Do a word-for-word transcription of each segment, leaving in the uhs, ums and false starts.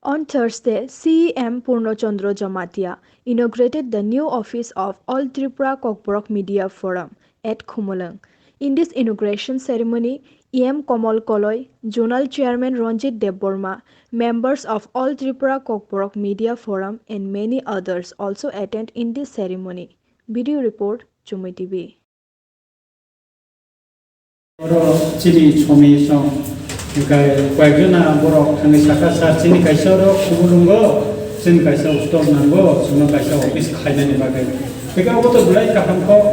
On Thursday, C E M Purno Chandra Jamatia inaugurated the new office of All Tripura Kokborok Media Forum at Khumulwng. In this inauguration ceremony, E M Komol Koloi, Zonal Chairman Ranjit Debbarma, members of All Tripura Kokborok Media Forum and many others also attend in this ceremony. Video report, Chumui T V. Oro chini somoi song, hingkai koyekjona borok thangwi saka, sir, chini kaisa oro Khumulwngo, chini kaisa store nango, chwngno kaisa office khainani bagwi. Hingke obo to belai kaham kok,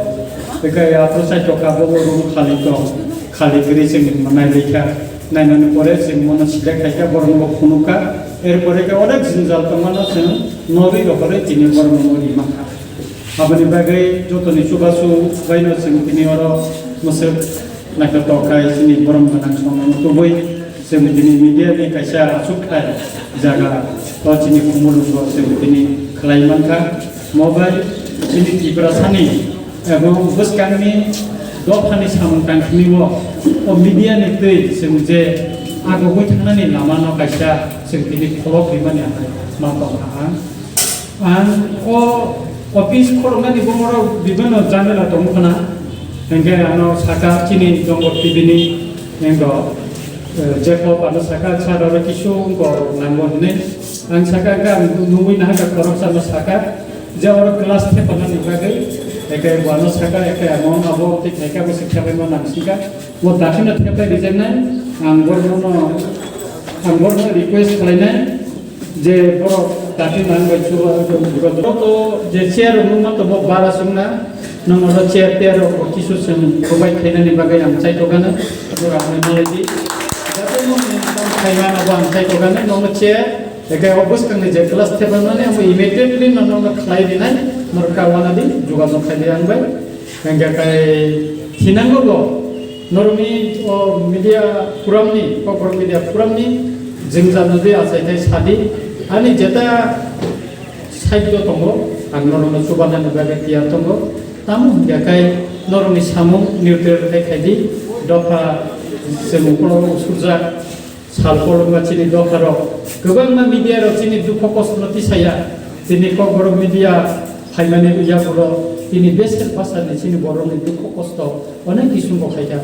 hingke aphuru chaitokha bobo room khali tong, khali kwrwi chwng nailai kha, nainani pore chwng bono select khaikha, borokno bo phunukha, er pore khe onek jwngjal tongmano chwng norwi rohorwi tini borokno bo rimangkha. Aboni bagwi jotoni chubachu baino chwng tini oro mwswk naithotok khai chini borom gwnang songno tubui chwng tini media ni kaisa achukthai jaga o chini Khumulwngo chwng tini khlai mankha. Mo bai chini Tiprasani ebong bwskangni dophani samung tangthini o, o media ni twi chwng je agogwi thangnani lamano kaisa chwng tini kholop rimani hai ma tongkha ang. Ang o office khoroknani bomorok bibinno jamela tongo khna. Hingke ano saka chini Jongor T V ni hingko, eh, Jacob ano saka sir oro kisu wngko nango hinwi. Ang saka hingke ang nugwi nahaka khoroksa no saka je oro class tepanani bagwi. Eke bo ano saka eke amo abo tei khaika bo siksa bai ma nang sika. Bo dakhino thepai rijaknai ang borokno ang borokno request khlainai. Je borok dati nang bai chuba borok to je chair rok nungma to bo bara sungna nang oro chair ter rok bo kisu seng provide khainani bagwi ang chaitokgano borok ang malai di jate nung income khaimano bo ang chaitokgano nong chair eke o bwskang ni je class thepamani amo immediately nang nong khlai dinai norok ka wana di jogajog khai di ang bai. Hingke kai thinango bo norokni o media forum ni, Kokborok media forum ni jwngjal no de achai thai sadi. Ani jeta side o tongo, ang norokno chubanani bagwi tiyar tongo. Tamo hingke kai norokni samung neutral khai khai di, dopha chwng ukulok o usurjak. Sal kolokma chini dopharok kwbangma media rok chini dukho kosto no tisaya. Tini Kokborok media phaimani yagulo tini besek bwsani chini borokni dukho kosto onek kisungo khaikha.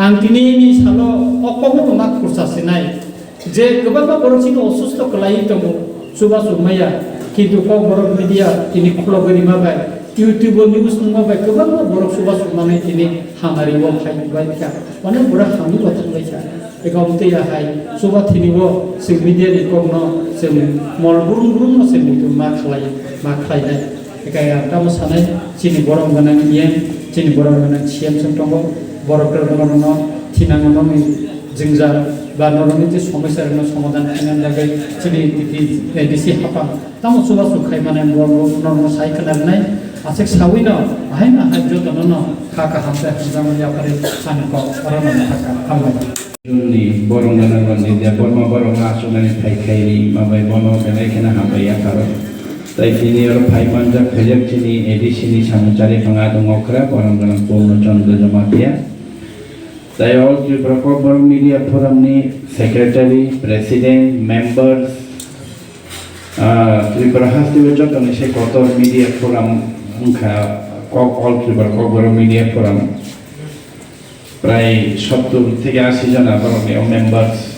Ang tini ni salo o kokno ma khursa sinai je kwbangma borok chini osusto kwlaiwi tongo, chubachu maya, kintu Kokborok media tini khulogwi rima bai YouTube o news nungma bai kwbangma borok chubachu manwi tini hamari o phai bai kha. Onek borok hamwi bo thangbai kha. Eka omo tei ya hai, chuba thini o chwng media ni kok no chwng mol brum brum no chwng muitu ma khlai, ma khlai nai. Eka ya tamo sanai chini borom gwnang E M, chini borom gwnang C M chwng tongo, borok rok no no thinang no ni jwngjal ba no ni je somosya rok no somadhan khaina bagwi chini D C, A D C hapang. Tamo chubachu khai mane bo, bo norokno sai khna rwnai. Aswk saui no, ahai no hai jotono no kha kaham tei hamjakma yapharwi ani kok orono no hakha. Hambai. June ni borok no nang rwngdi je borma borok no achuknani phai khai ri ma bai bono belai kheno hambai yapharo. Tai tini oro phai manjak khaijak chini A D C ni samung chari phang adong okra borom gwnang Purno Chandra Jamatia. Tai All Tripura Kokborok Media Forum ni secretary, president, members, Ah, Tripura hasteo jotoni se kotor media forum wngkha kok All Tripura Kokborok Media Forum. Prai sottur theke asi jona borokni o members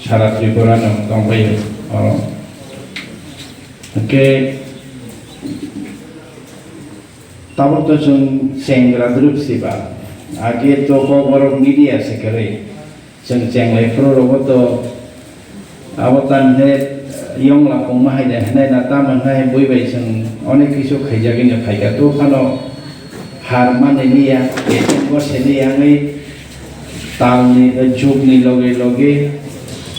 sara Tripura no tongbaio oro. Hwnkhe tabuk to chwng chengra dwrwk siba. Age to Kokborok media se kwrwi. Chwng chenglai phuru rogo to abo tan he yongla kongma hai de hinai na tamo hinai bui bai chwng onek kisu khaijagwi no phaikha. To phano har mani liya, agent bo sini yangwi talni, jugni loge loge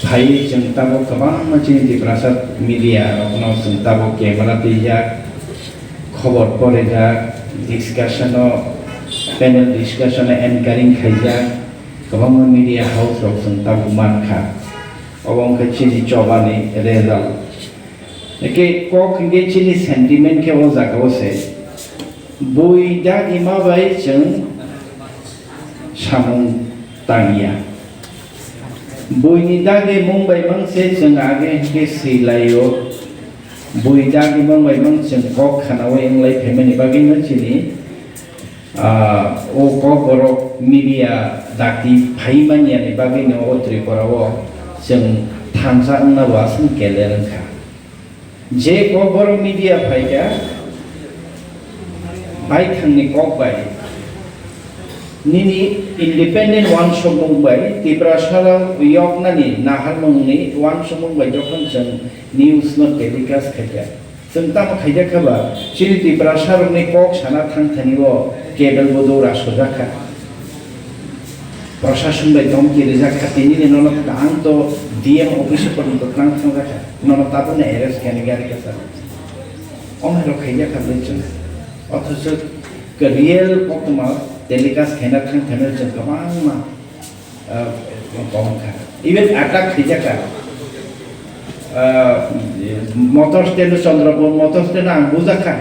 phaiwi chwng tabuk kwbangma chini Tiprasa media rokno chwng tabuk camera twijak, khobor porijak, discussion o, panel discussion o anchoring khaijak. Kwbangma media house rok chwng tabuk mankha. Obo wngkha chini chobani result. Hwnkhe kok hwnkhe chini sentiment khe o jaga o se. Bui dagi ma bai chwng samung tangya. Buini dagi mung bai mang se chwng age hwnkhe swi lai-o. Bui dagi mung bai mang chwng kok khana-o wnglai phaimani bagwi no chini, ah, o Kokborok media dakti phaimani ani bagwi no o Tripura-o chwng thansa wngna bo aswk keler wngkha. Je Kokborok media phaikha, baithangni kok bai, nini independent uansukmung bai Tiprasarok yoknani naharmungni uansukmung bai jokhon chwng news no telecast khaikha, chwng tamo khaikha kha ba, chini Tiprasarokni kok sana thangthani o cable bo dora sojak kha. Prosason bai domki rijak kha, tini ni nono ang to D M office o porjonto twlang thang jakha, nono tabukno arrest khainai gari kasa. Omo rok khaijak kha bwlwi chwng. Othocho ke real koktwma telecast khaina thang thangwi chwng kwbangma, ah, kobong kha. Even attack khaijak kha. Ah, motor stand o Chandrapur motor stand o ang bujak kha.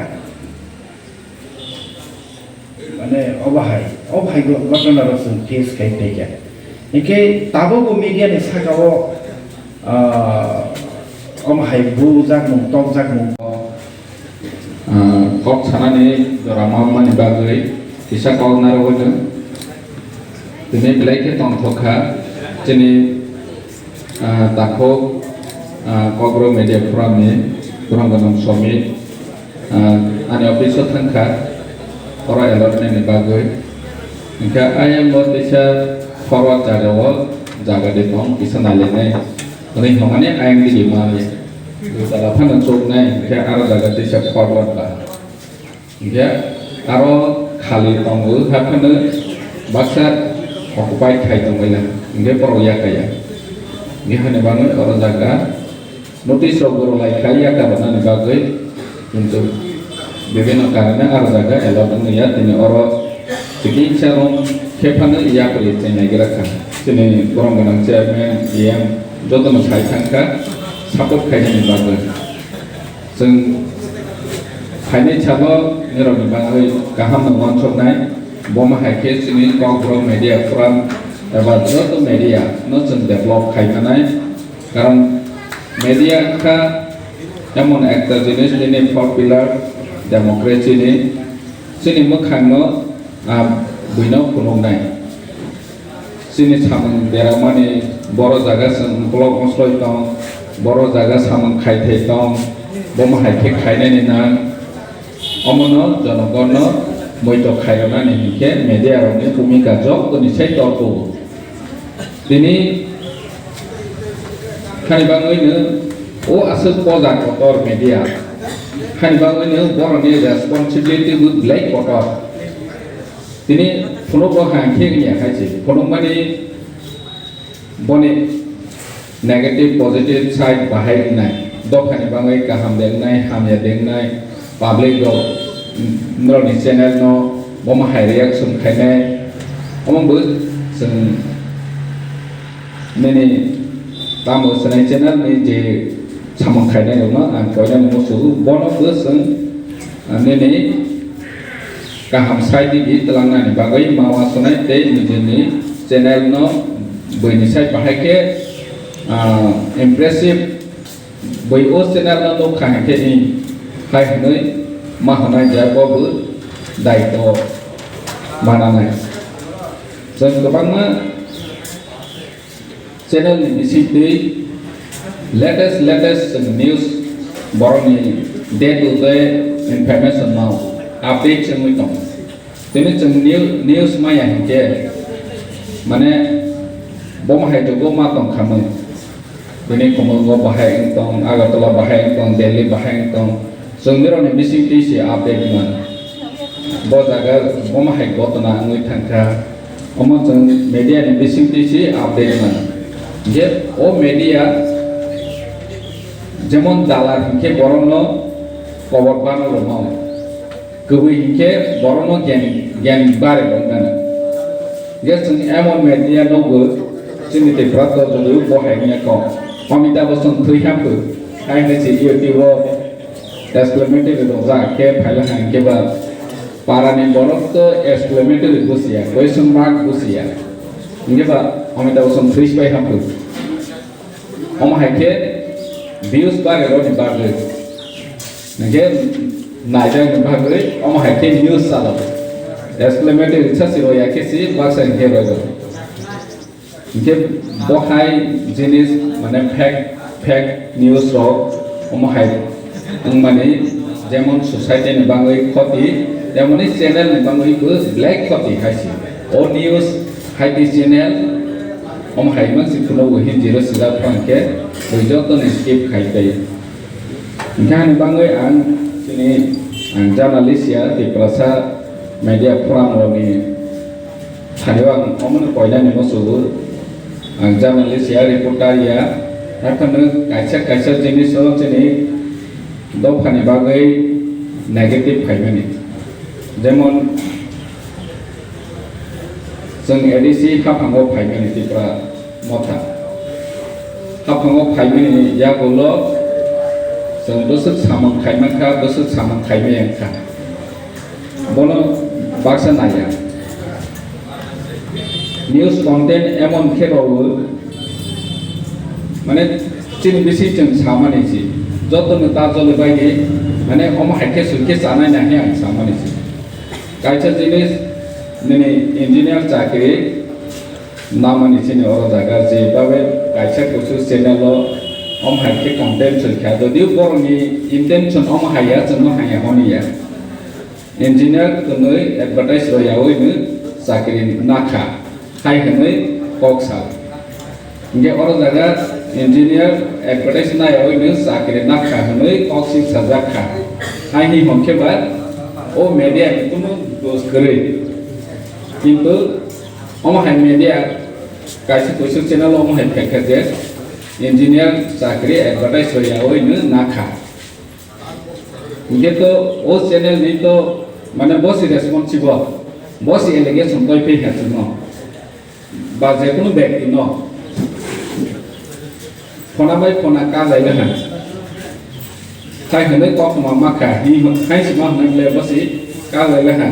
Mane obo hai, obo hai go-, gotona rok chwng face khai phaikha. Hinkhe tabukbo media ni saka o, ah, omo hai bujak mung, tokjak mung. Ah, kok sanani jora ma mani bagwi kisa kok narwgwi no. Tini belai khe tongthok kha chini, ah, takhuk, ah, Kokborok Media Forum ni borok gwnang Somit, ah, ani office o thang kha, oro alert nani bagwi. Hinkhe ayang o teisa forward jaga o jaga de tong kisa nailainai. Hwnwi hwnmani ayang digi manwi. Dui tala phano chuknai, hinkhe aro jaga teisa forward ba. Hinkhe aro khali tongo, haphano baksa occupy khai tongbaina, hinkhe borok yakaya. Hinkhe hani bagwi oro jaga notice rok bo rwlai khai yakarwnani bagwi, kintu bibhinno karone aro jaga alert wngya, tini oro chikitsa room khe phano yapri chengnai gra kha. Chini borom gwnang chairman, E M jotono sai thang kha support khainani bagwi. Chwng phainai salo nirokni bagwi kaham no uansuknai, bomo hai khe chini Kokborok Media Forum eba joto media no chwng develop khai manai. Karon media wngkha emon ekta jinis nini four pillar democracy ni, chini mwkhang no, ah, buino phunuknai. Chini samung deramani, boro jaga chwng ukolog mosloi tong, boro jaga samung khaithai tong, bomo hai khe khainani nang. Omono jonogonno moito khairoknani hinkhe media rokni bhumika jotoni sai tor tubu. Tini hani bagwino o aswk poja kotor media, hani bagwino borokni responsibility bo belai kotor. Tini phunukgo hai khe wngya hai se. Phunukmani boni negative, positive side bahai wngnai. Dophani bagwi kaham de wngnai, hamya de wngnai. Public rok, mm, norokni channel no bomo hai reaction khainai. Omo bo chwng nini tamo channel ni je samung khainai rokno ang koinani muchungo. Bono bo chwng, ah, nini kaham side di tlangnani bagwi ma uansuknai tei nijini channel no buini side bahai khe, ah, impressive bui o channel no nukha hinkhe ni hai hwnwi ma hwnai je bo bo daitw mananai. Chwng kwbangma channel ni bisingtwi latest, latest chwng news, borokni day to day information no update wngwi tongo. Tini chwng new-, news maya hinkhe, mane, bomo hai jogo ma tong khamwi. Bini Kumongo bahai wng tong, Agartala bahai wng tong, Delhi bahai wng tong. Chwng nirokni bisingtwi se update mano. Bo jaga bomo hai gotona wngwi thangkha. Omo chwng media ni bisingtwi se update mano. Je o media jemon dalar hinkhe borokno kobor bano rwmao. Kwbwi hinkhe borokno gyan, gyan bare wngmano. Hinkhe chwng emon media nukgo, chini Tripura to jodi bo hai wngya kok. Amitabh Bachchan thwi haphru, hai hwnwi se YouTube o explanatory rwjak khe phaila hai hinkhe ba parani borok to explanatory bujiya, question mark bujiya. Hinkhe ba Amitabh Bachchan thwi pai haphru. Omo hai khe views barwi rwni bagwi. Hwnkhe naijakni bagwi omo hai khe news chalo. Exclamatory rwsa se rwya khe se baksa hwnkhe rwgo. Hwnkhe bo hai jinis mane fake, fake news rok omo hai wngmani jemon society ni bagwi khoti, temoni channel ni bagwi bo belai khoti hai se. O news hai di channel omo hai man se phunukgo hin zero sila phang khe bo joto ni skip khai tei. Hwnkhe ani bagwi ang chini ang journalist ya Tiprasa media forum rokni Thani o ang omono koinani musugo. Ang journalist ya, reporter ya, haphano kaisa kaisa jiniso chini dophani bagwi negative phaimani. Jemon, chwng A D C haphango phaimani Tipra motha. Haphango phaimani yagulo chwng bwswk samung khaimankha, bwswk samung khaimaya wngkha. Bono baksa naiya. News content emon khe rwo, mane chini bisi chwng samani si. Joto no ta jole bai di, mane omo hai khe sui khe chanai na he ang samani si. Kaisa jinis nini engineer chakri namani chini oro jaga je babe kaisa kusu channel o omo hai khe content sui kha. Jodi borok ni intention omo hai ya, chwng no hai ya honi ya. Engineer twnwi advertise rw yaui no chakri nakha, hai hwnwi kok sa. Hwnkhe oro jaga engineer advertise nayaui no chakri nakha hwnwi kok si sajak kha. Hai ni hwnkhe ba o media ni kunu dos kwrwi. Kintu omo hai media kaisa kuisuk channel omo hai phaikha je engineer chakri advertise rw yaui no nakha. Hingke to o channel ni to mane bo si responsible, bo si allegation toi phi ha chwngno. Ba je kunu bekti no phona bai phona ka lai ha. Khai hwnwi kok ma ma kha, hi hwn-, khai si ma hwnwi le bo si ka lai ha.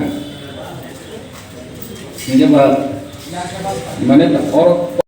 Hingke ba mane oro